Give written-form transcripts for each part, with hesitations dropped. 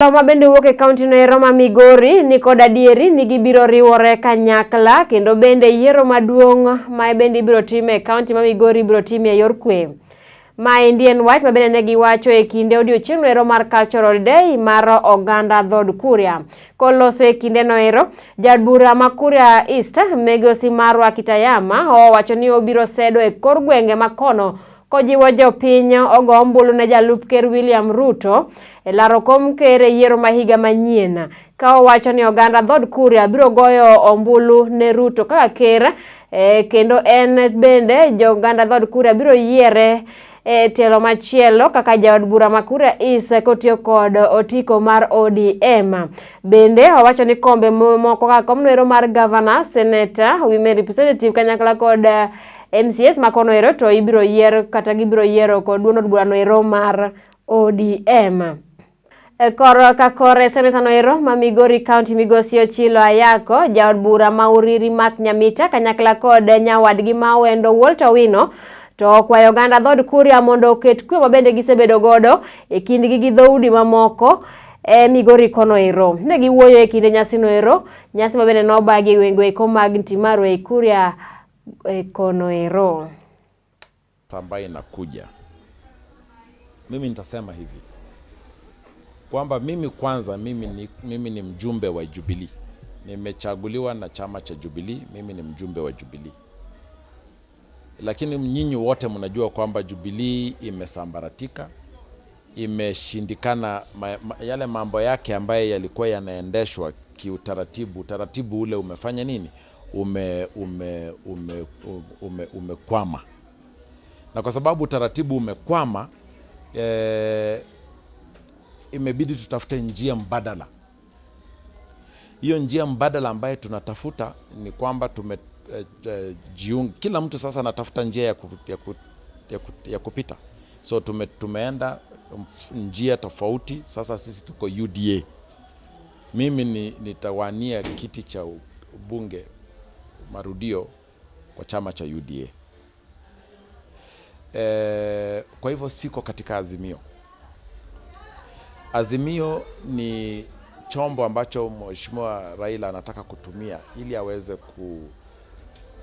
Ma bende wuok e kaunti no ero ma Migori ni kod adieri ni gibiro riwore kanyakla kendo bende yiero maduong' ma bende ibiro tim e kaunti ma Migori ibiro tim e yor kwe. Maendi en wach ma bende ne giwacho e kinde odiochieng' no ero mar Cultural Day mar oganda dhod Kuria. Koloso e kinde no ero, jaod bura ma Kuria East Migosi Marwa Kitayama owacho ni obiro sedo e kor gwenge ma kono kojiwo jopiny ogo ombulu ne jalup ker William Ruto e laro kom ker e yiero ma higa manyien ka owacho ni oganda dhod Kuria biro goyo ombulu ne Ruto kaka ker kendo en bende joganda dhod Kuria biro yiere e tielo machielo kaka jaod bura ma Kuria East kotiyo kod otiko mar ODM. Bende owacho ni kombe moko kaka komno mar governor, senator, women representative kanyakla kod MCAs ma kono ero to ibiro yier kata gibiro yiero kod duond od burano ero mar ODM. Kor ka kore seneta no ero ma Migori County Migosi Ochilo Ayako, jaod bura ma Uriri Mark Nyamita kanyakla kod nyawadgi ma Wendo Walter Owino to okwayo oganda dhod Kuria mondo oket kwe ma bende gisebedo godo e kindgi gi dhoudi mamoko e Migori kono ero. Ne giwuoyo e kinde nyasi no ero, nyasi ma bende nobagi e gwenge eko mag Ntimaru ei Kuria e kono ero. Ambayo inakuja, mimi nitasema hivi kwamba mimi kwanza, mimi ni mjumbe wa Jubilee, nimechaguliwa na chama cha Jubilee, mimi ni mjumbe wa Jubilee, lakini nyinyi wote mnajua kwamba Jubilee imesambaratika, imeshindikana yale mambo yake ambayo yalikuwa yanaendeshwa kiutaratibu, utaratibu ule umefanya nini? Umekwama, na kwa sababu utaratibu umekwama, imebidi tutafute njia mbadala. Hiyo njia mbadala ambayo tunatafuta ni kwamba tume jiunga, kila mtu sasa anatafuta njia ya kupita, so tumeenda njia tofauti. Sasa sisi tuko UDA. Mimi nitawania kiti cha ubunge marudio kwa chama cha UDA. Kwa hivyo siko katika Azimio. Azimio ni chombo ambacho Mheshimiwa Raila anataka kutumia ili aweze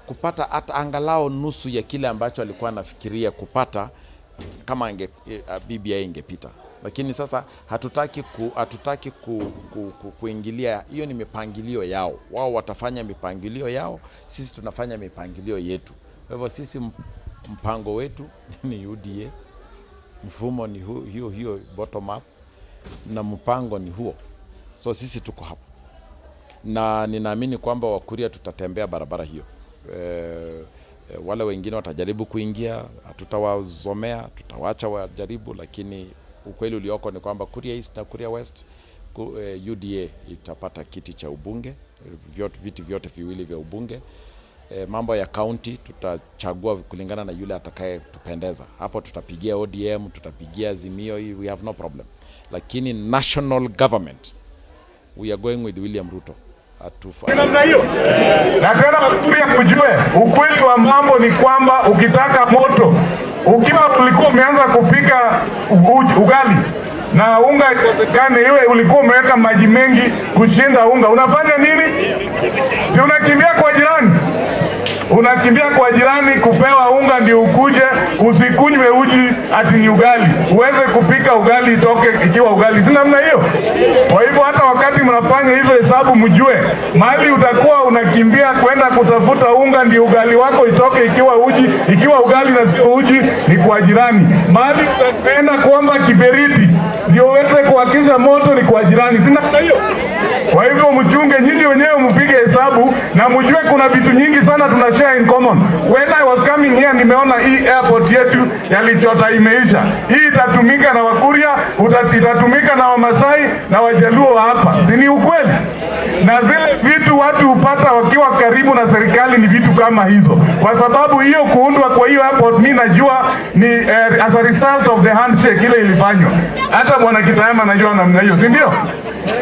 kupata hata angalau nusu ya kile ambacho alikuwa anafikiria kupata kama BBI ingepita, lakini sasa hatutaki kuingilia. Hiyo ni mipangilio yao, wao watafanya mipangilio yao, sisi tunafanya mipangilio yetu. Kwa hivyo sisi mpango wetu ni UDA, mfumo ni hiyo hiyo bottom up, na mpango ni huo, so sisi tuko hapo, na ninaamini kwamba Wakuria tutatembea barabara hiyo. Wale wengine watajaribu kuingia, hatutawazomea, tutawacha wajaribu, lakini ukweli ulioko ni kwamba Kuria East na Kuria West UDA itapata kiti cha ubunge, viti vyote viwili vya ubunge. Mambo ya county tutachagua kulingana na yule atakayetupendeza. Hapo tutapigia ODM, tutapigia Azimio, we have no problem. Lakini national government, we are going with William Ruto. Namna hiyo. Na tena pia kujue ukweli wa mambo ni kwamba ukitaka moto, ukiwa ulikuwa umeanza kupika ugali na unga ikosekane, iwe ulikuwa umeweka maji mengi kushinda unga, unafanya nini? Si unakimbia kwa jirani? Unakimbia kwa jirani kupewa unga ndio ukuje, usikunywe uji ati ni ugali, uweze kupika ugali itoke ikiwa ugali, si namna hiyo? Kwa hivyo hata wakati mnafanya hizo hesabu mjue mahali utakuwa unakimbia kwenda kutafuta unga ndio ugali wako itoke ikiwa uji, ikiwa ugali na sio uji, ni kwa jirani. Mahali utaenda kuomba kiberiti ndio uweze kuwakisha moto ni kwa jirani, si namna hiyo? Kwa hivyo mchunge nyinyi wenyewe, mpige hesabu na mjue kuna vitu nyingi sana tuna share in common. When I was coming here, nimeona hii airport yetu ya Lichota imeisha. Hii itatumika na Wakuria, itatumika na Wamasai na Wajaluo hapa, si ni ukweli? Na zile vitu watu hupata wakiwa karibu na serikali ni vitu kama hizo, kwa sababu hiyo kuundwa kwa hiyo airport, mi najua ni as a result of the handshake ile ilifanywa. Hata bwana Kitayama anajua namna hiyo, si ndio?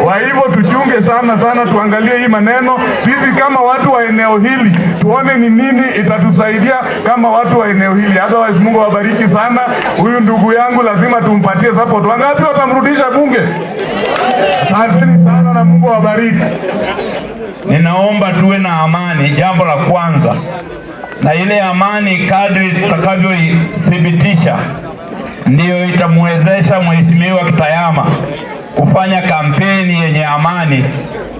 Kwa hivyo tuchunge sana sana, tuangalie hii maneno sisi kama watu wa eneo hili, tuone ni nini itatusaidia kama watu wa eneo hili. Otherwise, Mungu awabariki sana. Huyu ndugu yangu lazima tumpatie support. Wangapi watamrudisha bunge? Asanteni sana na Mungu awabariki. Ninaomba tuwe na amani, jambo la kwanza, na ile amani kadri tutakavyoithibitisha ndiyo itamwezesha Mheshimiwa Kitayama kufanya kampeni yenye amani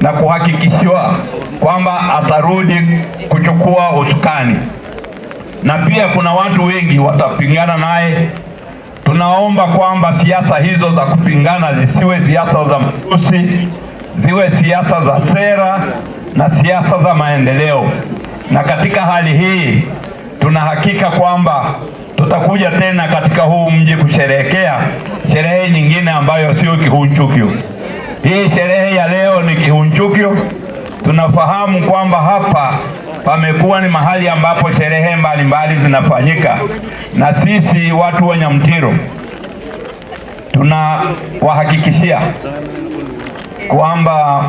na kuhakikishiwa kwamba atarudi kuchukua usukani. Na pia kuna watu wengi watapingana naye. Tunaomba kwamba siasa hizo za kupingana zisiwe siasa za matusi, ziwe siasa za sera na siasa za maendeleo. Na katika hali hii tuna hakika kwamba tutakuja tena katika huu mji kusherehekea sherehe nyingine ambayo sio Kihunchukio. Hii sherehe ya leo ni Kihunchukio. Tunafahamu kwamba hapa pamekuwa ni mahali ambapo sherehe mbalimbali zinafanyika, na sisi watu wa Nyamtiro tunawahakikishia kwamba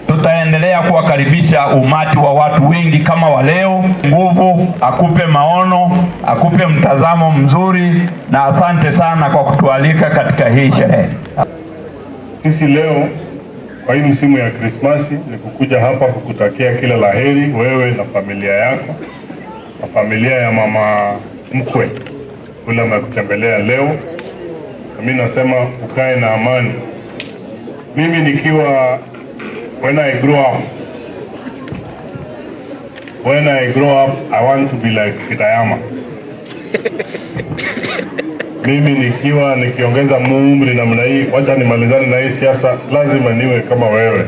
tutaendelea kuwakaribisha umati wa watu wengi kama wa leo. Nguvu akupe maono, akupe mtazamo mzuri, na asante sana kwa kutualika katika hii sherehe. Sisi leo kwa hii msimu ya Krismasi ni kukuja hapa kukutakia kila la heri wewe na familia yako na familia ya mama mkwe kule amekutembelea leo. Na mimi nasema ukae na amani. Mimi nikiwa when I grow up I want to be like Kitayama. Mimi nikiwa nikiongeza umri namna hii, wacha nimalizane na hii siasa, lazima niwe kama wewe,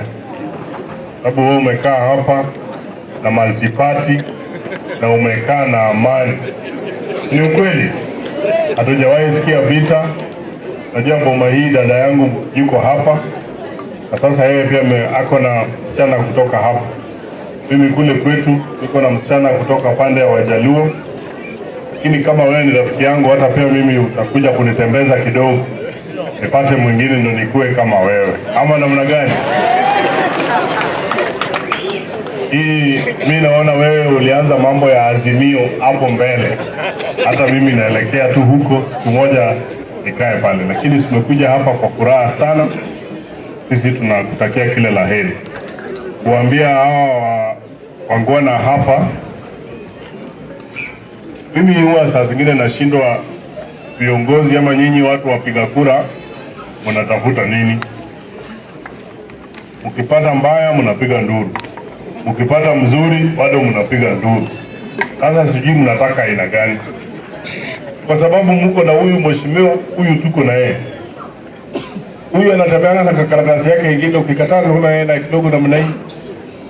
sababu wewe umekaa hapa na multiparty na umekaa na amani. Ni ukweli, hatujawahi sikia vita. Najua boma hii dada yangu yuko hapa na sasa yeye pia ako na msichana kutoka hapa. Mimi kule kwetu niko na msichana kutoka pande ya Wajaluo, lakini kama wewe ni rafiki yangu, hata pia mimi utakuja kunitembeza kidogo nipate mwingine ndo nikue kama wewe, ama namna gani? Hii mi naona wewe ulianza mambo ya Azimio hapo mbele, hata mimi naelekea tu huko, siku moja nikae pale, lakini tumekuja hapa kwa furaha sana. Sisi tunakutakia kila la heri, kuambia hawa wangwana hapa. Mimi huwa saa zingine nashindwa, viongozi ama nyinyi watu wapiga kura mnatafuta nini? Mkipata mbaya mnapiga nduru, mkipata mzuri bado mnapiga nduru. Sasa sijui mnataka aina gani? Kwa sababu mko na huyu mheshimiwa huyu, tuko na yeye huyu, anatembeana na karatasi yake ingine, ukikataa unaenda kidogo namna hii.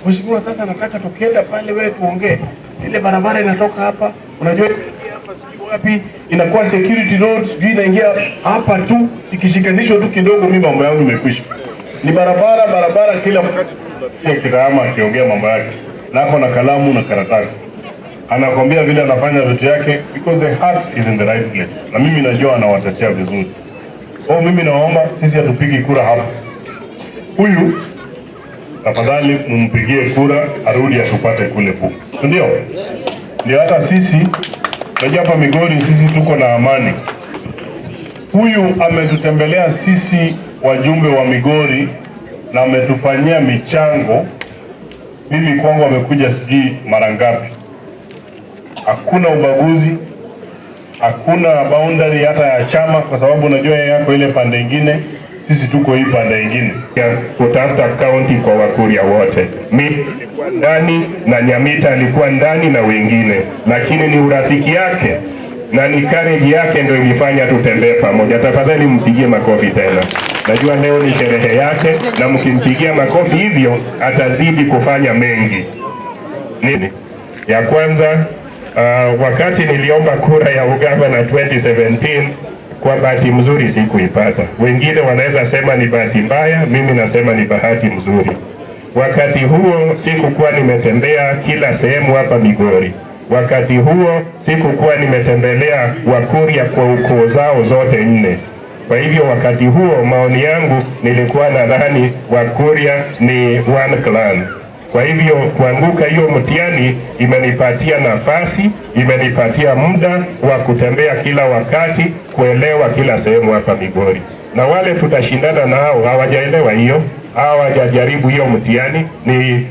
Mheshimiwa, sasa nataka tukienda pale wewe tuongee, ile barabara inatoka hapa, unajua hapa sijui wapi, inakuwa security road, sijui inaingia hapa tu, ikishikanishwa tu kidogo, mimi mambo yangu imekwisha. Ni barabara barabara, kila wakati tunasikia Kitayama akiongea mambo yake, na ako na kalamu na karatasi, anakwambia vile anafanya vitu yake, because the heart is in the right place, na mimi najua anawatetea vizuri. Kwa mimi naomba sisi hatupigi kura hapa, huyu tafadhali mumpigie kura arudi atupate kule pu, ndio ndio. Hata sisi unajua hapa Migori sisi tuko na amani. Huyu ametutembelea sisi wajumbe wa Migori na ametufanyia michango. Mimi kwangu amekuja sijui mara ngapi. Hakuna ubaguzi, hakuna boundary hata ya chama, kwa sababu unajua yeye yako ile pande ingine, sisi tuko hii pande ingine. Ya kutafuta kaunti kwa Wakuria wote. Mimi nilikuwa ndani na Nyamita alikuwa ndani na wengine, lakini ni urafiki yake na ni courage yake ndio ilifanya tutembee pamoja. Tafadhali mpigie makofi tena. Najua leo ni sherehe yake, na mkimpigia makofi hivyo atazidi kufanya mengi. Nini? Ya kwanza, wakati niliomba kura ya ugavana 2017 kwa bahati mzuri sikuipata. Wengine wanaweza sema ni bahati mbaya, mimi nasema ni bahati mzuri. Wakati huo sikukuwa nimetembea kila sehemu hapa Migori. Wakati huo sikukuwa nimetembelea Wakuria kwa ukoo zao zote nne. Kwa hivyo wakati huo maoni yangu nilikuwa nadhani Wakuria ni one clan. Kwa hivyo kuanguka hiyo mtihani imenipatia nafasi, imenipatia muda wa kutembea kila wakati, kuelewa kila sehemu hapa Migori. Na wale tutashindana nao hawajaelewa hiyo, hawajajaribu hiyo mtihani, ni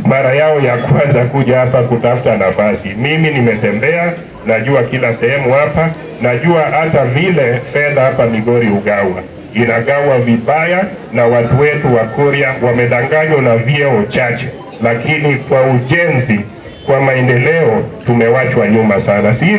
mara yao ya kwanza kuja hapa kutafuta nafasi. Mimi nimetembea, najua kila sehemu hapa, najua hata vile fedha hapa Migori hugawa inagawa vibaya, na watu wetu wa Kuria wamedanganywa na vyeo chache, lakini kwa ujenzi, kwa maendeleo tumewachwa nyuma sana, si